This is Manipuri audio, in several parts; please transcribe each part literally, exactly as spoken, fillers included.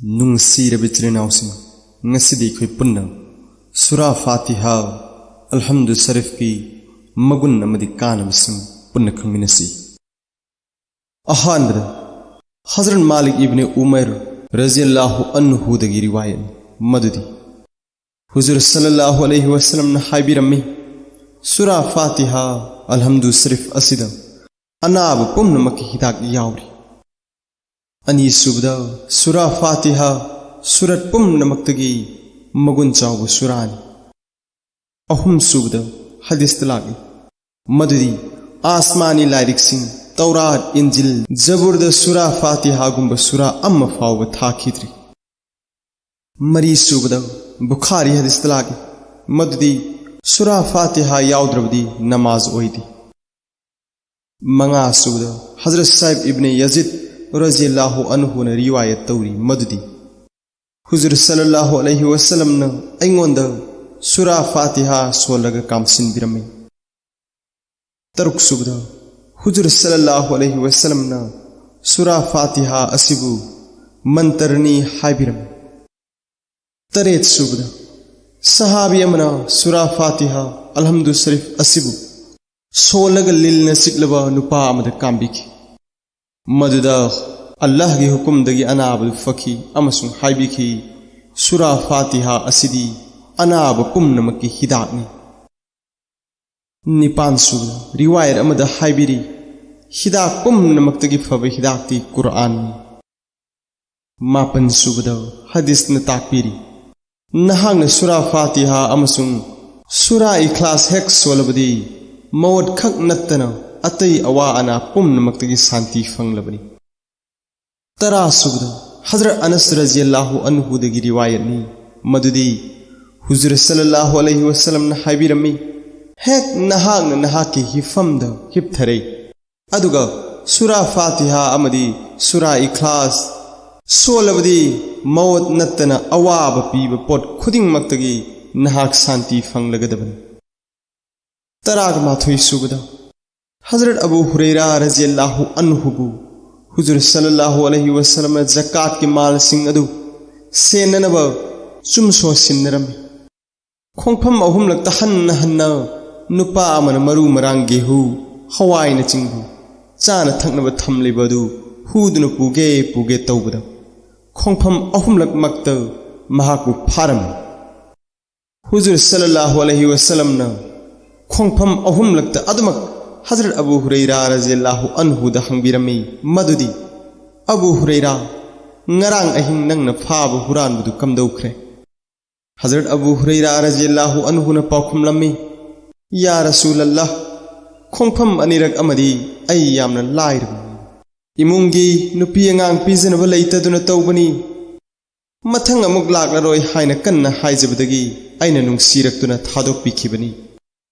ꯅꯨꯡꯁꯤꯔꯕ ꯏꯆꯤꯜ ꯏꯅꯥꯎꯁꯤꯡ, ꯉꯁꯤꯗꯤ ꯑꯩꯈꯣꯏ ꯄꯨꯟꯅ ꯁꯨꯔꯥ ꯐꯥꯇꯤꯍꯥ, ꯑꯜꯍꯝꯗꯨ ꯁꯔꯤꯐꯀꯤ ꯃꯒꯨꯟ ꯑꯃꯗꯤ ꯀꯥꯟꯅꯕꯁꯤꯡ ꯄꯨꯟꯅ ꯈꯪꯃꯤꯟꯅꯁꯤ꯫ ꯑꯍꯥꯟꯕꯗ ꯍꯖꯔꯠ ꯃꯥꯂꯤꯛ ꯏꯕꯅꯦ ꯎꯃꯩꯔ ꯔꯖꯤꯌꯜꯂꯥꯍꯨ ꯑꯟꯍꯨꯗꯒꯤ ꯔꯤꯋꯥꯌꯠꯅꯤ, ꯃꯗꯨꯗꯤ ꯍꯨꯖꯨꯔ ꯁꯜꯂꯜꯂꯥꯍꯨ ꯑꯂꯩꯍꯤ ꯋꯁꯜꯂꯝꯅ ꯍꯥꯏꯕꯤꯔꯝꯃꯤ, ꯁꯨꯔꯥ ꯐꯥꯇꯤꯍꯥ, ꯑꯜꯍꯝꯗꯨ ꯁꯔꯤꯐ ꯑꯁꯤꯗ ꯑꯅꯥꯕ ꯄꯨꯝꯅꯃꯛꯀꯤ ꯍꯤꯗꯥꯛ ꯌꯥꯎꯔꯤ꯫ ꯑꯅꯤꯁꯨꯕꯗ, ꯁꯨꯔꯥ ꯐꯥꯇꯤꯍꯥ ꯁꯨꯔꯠ ꯄꯨꯝꯅꯃꯛꯇꯒꯤ ꯃꯒꯨꯟ ꯆꯥꯎꯕ ꯁꯨꯔꯥꯅꯤ꯫ ꯑꯍꯨꯝꯁꯨꯕꯗ, ꯍꯗꯤꯁꯇ ꯂꯥꯛꯏ, ꯃꯗꯨꯗꯤ ꯑꯥꯁꯃꯥꯅꯤ ꯂꯥꯏꯔꯤꯛꯁꯤꯡ ꯇꯧꯔꯥꯠ, ꯏꯟꯖꯤꯜ, ꯖꯕꯨꯔꯗ ꯁꯨꯔꯥ ꯐꯥꯇꯤꯍꯥꯒꯨꯝꯕ ꯁꯨꯔꯥ ꯑꯃ ꯐꯥꯎꯕ ꯊꯥꯈꯤꯗ꯭ꯔꯤ꯫ ꯃꯔꯤꯁꯨꯕꯗ, ꯕꯨꯈꯥꯔꯤ ꯍꯗꯤꯁꯇ ꯂꯥꯛꯏ, ꯃꯗꯨꯗꯤ ꯁꯨꯔꯥ ꯐꯥꯇꯤꯍꯥ ꯌꯥꯎꯗ꯭ꯔꯕꯗꯤ ꯅꯃꯥꯖ ꯑꯣꯏꯗꯦ꯫ ꯃꯉꯥꯁꯨꯕꯗ, ꯍꯖꯔꯠ ꯁꯥꯏꯕ ꯏꯕꯅꯦ ꯌꯖꯤꯗ ꯔꯖꯤꯌꯜꯂꯥꯍꯨ ꯑꯟꯍꯨꯅ ꯔꯤꯋꯥꯌꯠ ꯇꯧꯔꯤ, ꯃꯗꯨꯗꯤ ꯍꯨꯖꯨꯔ ꯁꯜꯂꯜꯂꯥꯍꯨ ꯑꯂꯩꯍꯤ ꯋꯁꯜꯂꯝꯅ ꯑꯩꯉꯣꯟꯗ ꯁꯨꯔꯥ ꯐꯥꯇꯤꯍꯥ ꯁꯣꯜꯂꯒ ꯀꯥꯝꯁꯤꯟꯕꯤꯔꯝꯃꯤ꯫ ꯇꯔꯨꯛꯁꯨꯕꯗ, ꯍꯨꯖꯨꯔ ꯁꯜꯂꯜꯂꯥꯍꯨ ꯑꯂꯩꯍꯤ ꯋꯁꯜꯂꯝꯅ ꯁꯨꯔꯥ ꯐꯥꯇꯤꯍꯥ ꯑꯁꯤꯕꯨ ꯃꯟꯇꯔꯅꯤ ꯍꯥꯏꯕꯤꯔꯝꯃꯤ꯫ ꯇꯔꯦꯠꯁꯨꯕꯗ, ꯁꯍꯥꯕꯤ ꯑꯃꯅ ꯁꯨꯔꯥ ꯐꯥꯇꯤꯍꯥ, ꯑꯜꯍꯝꯗꯨ ꯁꯔꯤꯐ ꯑꯁꯤꯕꯨ ꯁꯣꯜꯂꯒ ꯂꯤꯜꯅ ꯆꯤꯛꯂꯕ ꯅꯨꯄꯥ ꯑꯃꯗ ꯀꯥꯝꯕꯤꯈꯤ꯫ ꯃꯗꯨꯗ ꯑꯜꯂꯥꯍꯒꯤ ꯍꯨꯀꯨꯝꯗꯒꯤ ꯑꯅꯥꯕꯗꯨ ꯐꯈꯤ ꯑꯃꯁꯨꯡ ꯍꯥꯏꯕꯤꯈꯤ, ꯁꯨꯔꯥ ꯐꯥꯇꯤꯍꯥ ꯑꯁꯤꯗꯤ ꯑꯅꯥꯕ ꯄꯨꯝꯅꯃꯛꯀꯤ ꯍꯤꯗꯥꯛꯅꯤ꯫ ꯅꯤꯄꯥꯟꯁꯨꯕꯗ, ꯔꯤꯋꯥꯌꯠ ꯑꯃꯗ ꯍꯥꯏꯕꯤꯔꯤ, ꯍꯤꯗꯥꯛ ꯄꯨꯝꯅꯃꯛꯇꯒꯤ ꯐꯕ ꯍꯤꯗꯥꯛꯇꯤ ꯀꯨꯔꯑꯥꯟꯅꯤ꯫ ꯃꯥꯄꯟꯁꯨꯕꯗ, ꯍꯗꯤꯁꯅ ꯇꯥꯛꯄꯤꯔꯤ, ꯅꯍꯥꯛꯅ ꯁꯨꯔꯥ ꯐꯥꯇꯤꯍꯥ ꯑꯃꯁꯨꯡ ꯁꯨꯔꯥ ꯏꯈ꯭ꯂꯥꯁ ꯍꯦꯛ ꯁꯣꯜꯂꯕꯗꯤ ꯃꯧꯠ ꯈꯛ ꯅꯠꯇꯅ ꯑꯇꯩ ꯑꯋꯥ ꯑꯅꯥ ꯄꯨꯝꯅꯃꯛꯇꯒꯤ ꯁꯥꯟꯇꯤ ꯐꯪꯂꯕꯅꯤ꯫ ꯇꯔꯥꯁꯨꯕꯗ, ꯍꯖꯔꯠ ꯑꯅꯁ ꯔꯖꯤꯌꯜꯂꯥꯍꯨ ꯑꯟꯍꯨꯗꯒꯤ ꯔꯤꯋꯥꯌꯠꯅꯤ, ꯃꯗꯨꯗꯤ ꯍꯨꯖꯨꯔ ꯁꯜꯂꯜꯂꯥꯍꯨ ꯑꯂꯩꯍꯤ ꯋꯁꯜꯂꯝꯅ ꯍꯥꯏꯕꯤꯔꯝꯃꯤ, ꯍꯦꯛ ꯅꯍꯥꯛꯅ ꯅꯍꯥꯛꯀꯤ ꯍꯤꯐꯝꯗ ꯍꯤꯞꯊꯔꯦ, ꯑꯗꯨꯒ ꯁꯨꯔꯥ ꯐꯥꯇꯤꯍꯥ ꯑꯃꯗꯤ ꯁꯨꯔꯥ ꯏꯈ꯭ꯂꯥꯁ ꯁꯣꯜꯂꯕꯗꯤ ꯃꯧꯠ ꯅꯠꯇꯅ ꯑꯋꯥꯕ ꯄꯤꯕ ꯄꯣꯠ ꯈꯨꯗꯤꯡꯃꯛꯇꯒꯤ ꯅꯍꯥꯛ ꯁꯥꯟꯇꯤ ꯐꯪꯂꯒꯗꯕꯅꯤ꯫ ꯇꯔꯥꯒ ꯃꯥꯊꯣꯏꯁꯨꯕꯗ, ꯍꯖꯔꯠ ꯑꯕꯨ ꯍꯨꯔꯩꯔꯥ ꯔꯖꯤꯌꯜꯂꯥꯍꯨ ꯑꯟꯍꯨꯕꯨ ꯍꯨꯖꯨꯔ ꯁꯜꯂꯜꯂꯥꯍꯨ ꯑꯂꯩꯍꯤ ꯋꯁꯜꯂꯝꯅ ꯖꯀꯥꯠꯀꯤ ꯃꯥꯜꯁꯤꯡ ꯑꯗꯨ ꯁꯦꯟꯅꯅꯕ ꯆꯨꯝꯁꯣ ꯁꯤꯟꯅꯔꯝꯃꯤ꯫ ꯈꯣꯡꯐꯝ ꯑꯍꯨꯝꯂꯛꯇ ꯍꯟꯅ ꯍꯟꯅ ꯅꯨꯄꯥ ꯑꯃꯅ ꯃꯔꯨ ꯃꯔꯥꯡ, ꯒꯦꯍꯨ, ꯍꯋꯥꯏꯅꯆꯤꯡꯕ ꯆꯥꯅ ꯊꯛꯅꯕ ꯊꯝꯂꯤꯕ ꯑꯗꯨ ꯍꯨꯗꯨꯅ ꯄꯨꯒꯦ ꯄꯨꯒꯦ ꯇꯧꯕꯗ, ꯈꯣꯡꯐꯝ ꯑꯍꯨꯝꯂꯛꯃꯛꯇ ꯃꯍꯥꯛꯄꯨ ꯐꯥꯔꯝꯃꯤ꯫ ꯍꯨꯖꯨꯔ ꯁꯜꯂꯜꯂꯥꯍꯨ ꯑꯂꯩꯍꯤ ꯋꯁꯜꯂꯝꯅ ꯈꯣꯡꯐꯝ ꯑꯍꯨꯝꯂꯛꯇ ꯑꯗꯨꯃꯛ ꯍꯖꯔꯠ ꯑꯕꯨ ꯍꯨꯔꯩꯔꯥ ꯔꯖꯤꯌꯜꯂꯥꯍꯨ ꯑꯟꯍꯨꯗ ꯍꯪꯕꯤꯔꯝꯃꯤ, ꯃꯗꯨꯗꯤ, "ꯑꯕꯨ ꯍꯨꯔꯩꯔꯥ, ꯉꯔꯥꯡ ꯑꯍꯤꯡ ꯅꯪꯅ ꯐꯥꯕ ꯍꯨꯔꯥꯟꯕꯗꯨ ꯀꯝꯗꯧꯈ꯭ꯔꯦ?" ꯍꯖꯔꯠ ꯑꯕꯨ ꯍꯨꯔꯩꯔꯥ ꯔꯖꯤꯌꯜꯂꯥꯍꯨ ꯑꯟꯍꯨꯅ ꯄꯥꯎꯈꯨꯝꯂꯝꯃꯤ, "ꯌꯥ ꯔꯁꯨꯂꯜꯂꯥꯍ, ꯈꯣꯡꯐꯝ ꯑꯅꯤꯔꯛ ꯑꯃꯗꯤ ꯑꯩ ꯌꯥꯝꯅ ꯂꯥꯏꯔꯕ ꯃꯤꯅꯤ꯫ ꯏꯃꯨꯡꯒꯤ ꯅꯨꯄꯤ ꯑꯉꯥꯡ ꯄꯤꯖꯅꯕ ꯂꯩꯇꯗꯨꯅ ꯇꯧꯕꯅꯤ꯫ ꯃꯊꯪ ꯑꯃꯨꯛ ꯂꯥꯛꯂꯔꯣꯏ ꯍꯥꯏꯅ ꯀꯟꯅ ꯍꯥꯏꯖꯕꯗꯒꯤ ꯑꯩꯅ ꯅꯨꯡꯁꯤꯔꯛꯇꯨꯅ ꯊꯥꯗꯣꯛꯄꯤꯈꯤꯕꯅꯤ꯫"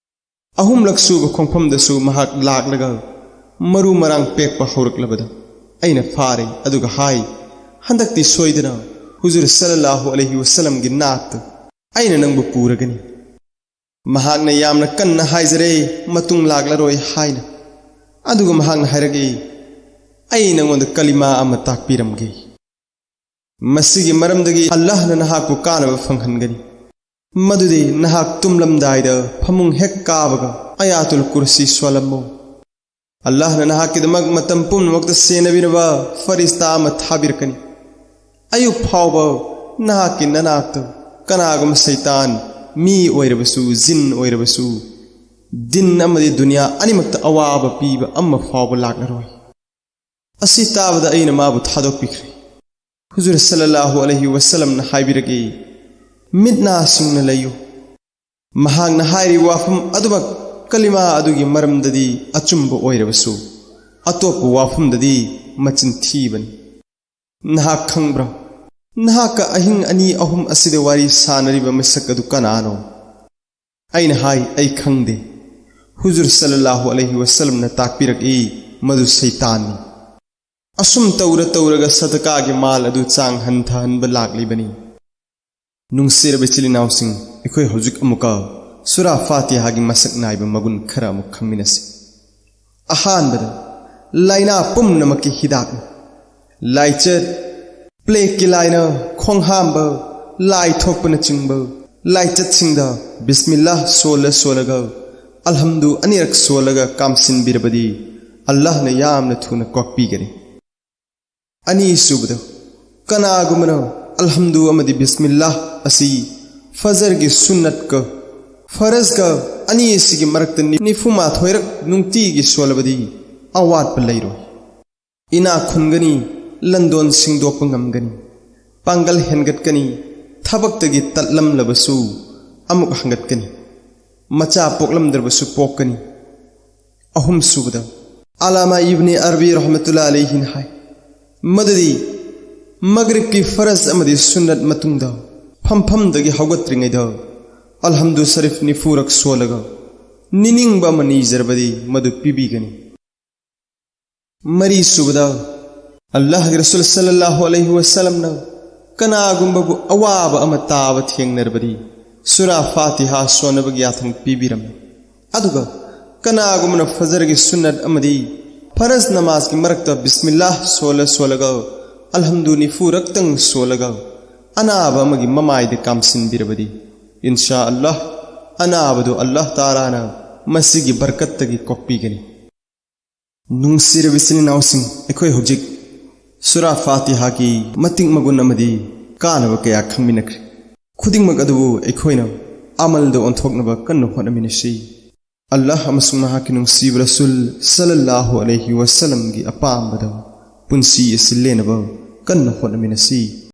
ꯑꯍꯨꯝꯂꯛ ꯁꯨꯕ ꯈꯣꯡꯐꯝꯗꯁꯨ ꯃꯍꯥꯛ ꯂꯥꯛꯂꯒ ꯃꯔꯨ ꯃꯔꯥꯡ ꯄꯦꯛꯄ ꯍꯧꯔꯛꯂꯕꯗ ꯑꯩꯅ ꯐꯥꯔꯦ, ꯑꯗꯨꯒ ꯍꯥꯏ, "ꯍꯟꯗꯛꯇꯤ ꯁꯣꯏꯗꯅ ꯍꯨꯖꯨꯔ ꯁꯜꯂꯜꯂꯥꯍꯨ ꯑꯂꯩꯍꯤ ꯋꯁꯜꯂꯝꯒꯤ ꯅꯥꯛꯇ ꯑꯩꯅ ꯅꯪꯕꯨ ꯄꯨꯔꯒꯅꯤ꯫" ꯃꯍꯥꯛꯅ ꯌꯥꯝꯅ ꯀꯟꯅ ꯍꯥꯏꯖꯔꯦ, ꯃꯇꯨꯡ ꯂꯥꯛꯂꯔꯣꯏ ꯍꯥꯏꯅ꯫ ꯑꯗꯨꯒ ꯃꯍꯥꯛꯅ ꯍꯥꯏꯔꯛꯏ, "ꯑꯩ ꯅꯉꯣꯟꯗ ꯀꯂꯤꯃꯥ ꯑꯃ ꯇꯥꯛꯄꯤꯔꯝꯒꯦ꯫ ꯃꯁꯤꯒꯤ ꯃꯔꯝꯗꯒꯤ ꯑꯜꯂꯥꯍꯅ ꯅꯍꯥꯛꯄꯨ ꯀꯥꯟꯅꯕ ꯐꯪꯍꯟꯒꯅꯤ꯫ ꯃꯗꯨꯗꯤ ꯅꯍꯥꯛ ꯇꯨꯝꯂꯝꯗꯥꯏꯗ ꯐꯃꯨꯡ ꯍꯦꯛ ꯀꯥꯕꯒ ꯑꯌꯥꯇꯨꯜ ꯀꯨꯔꯁꯤ ꯁꯣꯜꯂꯝꯃꯨ꯫ ꯑꯜꯂꯥꯍꯅ ꯅꯍꯥꯛꯀꯤꯗꯃꯛ ꯃꯇꯝ ꯄꯨꯝꯅꯃꯛꯇ ꯁꯦꯟꯅꯕꯤꯅꯕ ꯐꯔꯤꯁꯇꯥ ꯑꯃ ꯊꯥꯕꯤꯔꯛꯀꯅꯤ꯫ ꯑꯌꯨꯛ ꯐꯥꯎꯕ ꯅꯍꯥꯛꯀꯤ ꯅꯅꯥꯛꯇ ꯀꯅꯥꯒꯨꯝꯕ ꯁꯩꯇꯥꯟ, ꯃꯤ ꯑꯣꯏꯔꯕꯁꯨ, ꯖꯤꯟ ꯑꯣꯏꯔꯕꯁꯨ, ꯗꯤꯟ ꯑꯃꯗꯤ ꯗꯨꯅꯤꯌꯥ ꯑꯅꯤꯃꯛꯇ ꯑꯋꯥꯕ ꯄꯤꯕ ꯑꯃ ꯐꯥꯎꯕ ꯂꯥꯛꯂꯔꯣꯏ꯫" ꯑꯁꯤ ꯇꯥꯕꯗ ꯑꯩꯅ ꯃꯥꯕꯨ ꯊꯥꯗꯣꯛꯄꯤꯈ꯭ꯔꯦ꯫ ꯍꯨꯖꯨꯔ ꯁꯜꯂꯜꯂꯥꯍꯨ ꯑꯂꯩꯍꯤ ꯋꯁꯜꯂꯝꯅ ꯍꯥꯏꯕꯤꯔꯛꯏ, "ꯃꯤꯠ ꯅꯥ ꯁꯤꯡꯅ ꯂꯩꯌꯨ꯫ ꯃꯍꯥꯛꯅ ꯍꯥꯏꯔꯤꯕ ꯋꯥꯐꯝ ꯑꯗꯨꯃꯛ, ꯀꯂꯤꯃꯥ ꯑꯗꯨꯒꯤ ꯃꯔꯝꯗꯗꯤ ꯑꯆꯨꯝꯕ ꯑꯣꯏꯔꯕꯁꯨ, ꯑꯇꯣꯞꯄ ꯋꯥꯐꯝꯗꯗꯤ ꯃꯆꯤꯟ ꯊꯤꯕꯅꯤ꯫ ꯅꯍꯥꯛ ꯈꯪꯕ꯭ꯔꯥ? ꯅꯍꯥꯛꯀ ꯑꯍꯤꯡ ꯑꯅꯤ ꯑꯍꯨꯝ ꯑꯁꯤꯗ ꯋꯥꯔꯤ ꯁꯥꯟꯅꯔꯤꯕ ꯃꯤꯁꯛ ꯑꯗꯨ ꯀꯅꯥꯅꯣ?" ꯑꯩꯅ ꯍꯥꯏ, "ꯑꯩ ꯈꯪꯗꯦ꯫" ꯍꯨꯖꯨꯔ ꯁꯜꯂꯜꯂꯥꯍꯨ ꯑꯂꯩꯍꯤ ꯋꯁꯜꯂꯝꯅ ꯇꯥꯛꯄꯤꯔꯛꯏ, "ꯃꯗꯨ ꯁꯩꯇꯥꯟꯅꯤ꯫ ꯑꯁꯨꯝ ꯇꯧꯔ ꯇꯧꯔꯒ ꯁꯗꯀꯥꯒꯤ ꯃꯥꯜ ꯑꯗꯨ ꯆꯥꯡ ꯍꯟꯊꯍꯟꯕ ꯂꯥꯛꯂꯤꯕꯅꯤ꯫" ꯅꯨꯡꯁꯤꯔꯕ ꯏꯆꯤꯜ ꯏꯅꯥꯎꯁꯤꯡ, ꯑꯩꯈꯣꯏ ꯍꯧꯖꯤꯛ ꯑꯃꯨꯛꯀ ꯁꯨꯔꯥ ꯐꯥꯇꯤꯍꯥꯒꯤ ꯃꯁꯛ ꯅꯥꯏꯕ ꯃꯒꯨꯟ ꯈꯔ ꯑꯃꯨꯛ ꯈꯪꯃꯤꯟꯅꯁꯤ꯫ ꯑꯍꯥꯟꯕꯗ, ꯂꯥꯏꯅꯥ ꯄꯨꯝꯅꯃꯛꯀꯤ ꯍꯤꯗꯥꯛꯅꯤ꯫ ꯂꯥꯏꯆꯠ, ꯄ꯭ꯂꯦꯒꯀꯤ ꯂꯥꯏꯅꯥ, ꯈꯣꯡꯍꯥꯝꯕ, ꯂꯥꯏ ꯊꯣꯛꯄꯅꯆꯤꯡꯕ ꯂꯥꯏꯆꯠꯁꯤꯡꯗ ꯕꯤꯁꯃꯤꯜꯂꯥꯍ ꯁꯣꯜꯂ ꯁꯣꯜꯂꯒ ꯑꯜꯍꯝꯗꯨ ꯑꯅꯤꯔꯛ ꯁꯣꯜꯂꯒ ꯀꯥꯝꯁꯤꯟꯕꯤꯔꯕꯗꯤ ꯑꯜꯂꯥꯍꯅ ꯌꯥꯝꯅ ꯊꯨꯅ ꯀꯣꯛꯄꯤꯒꯅꯤ꯫ ꯑꯅꯤꯁꯨꯕꯗ, ꯀꯅꯥꯒꯨꯝꯕꯅ ꯑꯜꯍꯝꯗꯨ ꯑꯃꯗꯤ ꯕꯤꯁꯃꯤꯜꯂꯥꯍ ꯑꯁꯤ ꯐꯖꯔꯒꯤ ꯁꯨꯟꯅꯠꯀ ꯐꯔꯖꯒ ꯑꯅꯤ ꯑꯁꯤꯒꯤ ꯃꯔꯛꯇ ꯅꯤ-, ꯅꯤꯐꯨ ꯃꯥꯊꯣꯏꯔꯛ ꯅꯨꯡꯇꯤꯒꯤ ꯁꯣꯜꯂꯕꯗꯤ ꯑꯋꯥꯠꯄ ꯂꯩꯔꯣꯏ꯫ ꯏꯅꯥꯛ ꯈꯨꯟꯒꯅꯤ, ꯂꯟꯗꯣꯟ ꯁꯤꯡꯗꯣꯛꯄ ꯉꯝꯒꯅꯤ, ꯄꯥꯡꯒꯜ ꯍꯦꯟꯒꯠꯀꯅꯤ, ꯊꯕꯛꯇꯒꯤ ꯇꯠꯂꯝꯂꯕꯁꯨ ꯑꯃꯨꯛ ꯍꯪꯒꯠꯀꯅꯤ, ꯃꯆꯥ ꯄꯣꯛꯂꯝꯗ꯭ꯔꯕꯁꯨ ꯄꯣꯛꯀꯅꯤ꯫ ꯑꯍꯨꯝꯁꯨꯕꯗ, ꯑꯂꯥꯃꯥ ꯏꯕꯅꯤ ꯑꯔꯕꯤ ꯔꯍꯃꯇꯨꯜꯂꯥ ꯑꯂꯩꯍꯤꯅ ꯍꯥꯏ ꯃꯗꯨꯗꯤ ꯃꯒ꯭ꯔꯤꯕꯀꯤ ꯐꯔꯖ ꯑꯃꯗꯤ ꯁꯨꯟꯅꯠ ꯃꯇꯨꯡꯗ ꯐꯝꯐꯝꯗꯒꯤ ꯍꯧꯒꯠꯇ꯭ꯔꯤꯉꯩꯗ ꯑꯜꯍꯝꯗꯨ ꯁꯔꯤꯐ ꯅꯤꯐꯨꯔꯛ ꯁꯣꯜꯂꯒ ꯅꯤꯅꯤꯡꯕ ꯑꯃ ꯅꯤꯖꯔꯕꯗꯤ ꯃꯗꯨ ꯄꯤꯕꯤꯒꯅꯤ꯫ ꯃꯔꯤꯁꯨꯕꯗ, ꯑꯜꯂꯥꯍꯒꯤ ꯔꯁꯨꯜ ꯁꯜꯂꯜꯂꯥꯍꯨ ꯑꯂꯩꯍꯤ ꯋꯁꯜꯂꯝꯅ ꯀꯅꯥꯒꯨꯝꯕꯕꯨ ꯑꯋꯥꯕ ꯑꯃ ꯇꯥꯕ ꯊꯦꯡꯅꯔꯕꯗꯤ ꯁꯨꯔꯥ ꯐꯥꯇꯤꯍꯥ ꯁꯣꯟꯅꯕꯒꯤ ꯌꯥꯊꯪ ꯄꯤꯕꯤꯔꯝꯃꯤ꯫ ꯑꯗꯨꯒ ꯀꯅꯥꯒꯨꯝꯕꯅ ꯐꯖꯔꯒꯤ ꯁꯨꯟꯅꯠ ꯑꯃꯗꯤ ꯐꯔꯖ ꯅꯃꯥꯖꯒꯤ ꯃꯔꯛꯇ ꯕꯤꯁꯃꯤꯜꯂꯥꯍ ꯁꯣꯜꯂ ꯁꯣꯜꯂꯒ ꯑꯜꯍꯝꯗꯨ ꯅꯤꯐꯨꯔꯛꯇꯪ ꯁꯣꯜꯂꯒ ꯑꯅꯥꯕ ꯑꯃꯒꯤ ꯃꯃꯥꯏꯗ ꯀꯥꯝꯁꯤꯟꯕꯤꯔꯕꯗꯤ, ꯏꯟꯁꯥ ꯑꯜꯂꯥꯍ, ꯑꯅꯥꯕꯗꯨ ꯑꯜꯂꯥꯍ ꯇꯥꯂꯥꯅ ꯃꯁꯤꯒꯤ ꯕꯔꯀꯠꯇꯒꯤ ꯀꯣꯛꯄꯤꯒꯅꯤ꯫ ꯅꯨꯡꯁꯤꯔꯕ ꯏꯆꯤꯟ ꯏꯅꯥꯎꯁꯤꯡ, ꯑꯩꯈꯣꯏ ꯍꯧꯖꯤꯛ ꯁꯨꯔꯥ ꯐꯥꯇꯤꯍꯥꯒꯤ ꯃꯇꯤꯛ ꯃꯒꯨꯟ ꯑꯃꯗꯤ ꯀꯥꯟꯅꯕ ꯀꯌꯥ ꯈꯪꯃꯤꯟꯅꯈ꯭ꯔꯦ꯫ ꯈꯨꯗꯤꯡꯃꯛ ꯑꯗꯨꯕꯨ ꯑꯩꯈꯣꯏꯅ ꯑꯃꯜꯗ ꯑꯣꯟꯊꯣꯛꯅꯕ ꯀꯟꯅ ꯍꯣꯠꯅꯃꯤꯟꯅꯁꯤ꯫ ꯑꯜꯂꯥꯍ ꯑꯃꯁꯨꯡ ꯃꯍꯥꯛꯀꯤ ꯅꯨꯡꯁꯤꯕ ꯔꯁꯨꯜ ꯁꯜꯂꯜꯂꯥꯍꯨ ꯑꯂꯩꯍꯤ ꯋꯁꯜꯂꯝꯒꯤ ꯑꯄꯥꯝꯕꯗ ꯄꯨꯟꯁꯤ ꯑꯁꯤ ꯂꯦꯟꯅꯕ ꯀꯟꯅ ꯍꯣꯠꯅꯃꯤꯟꯅꯁꯤ꯫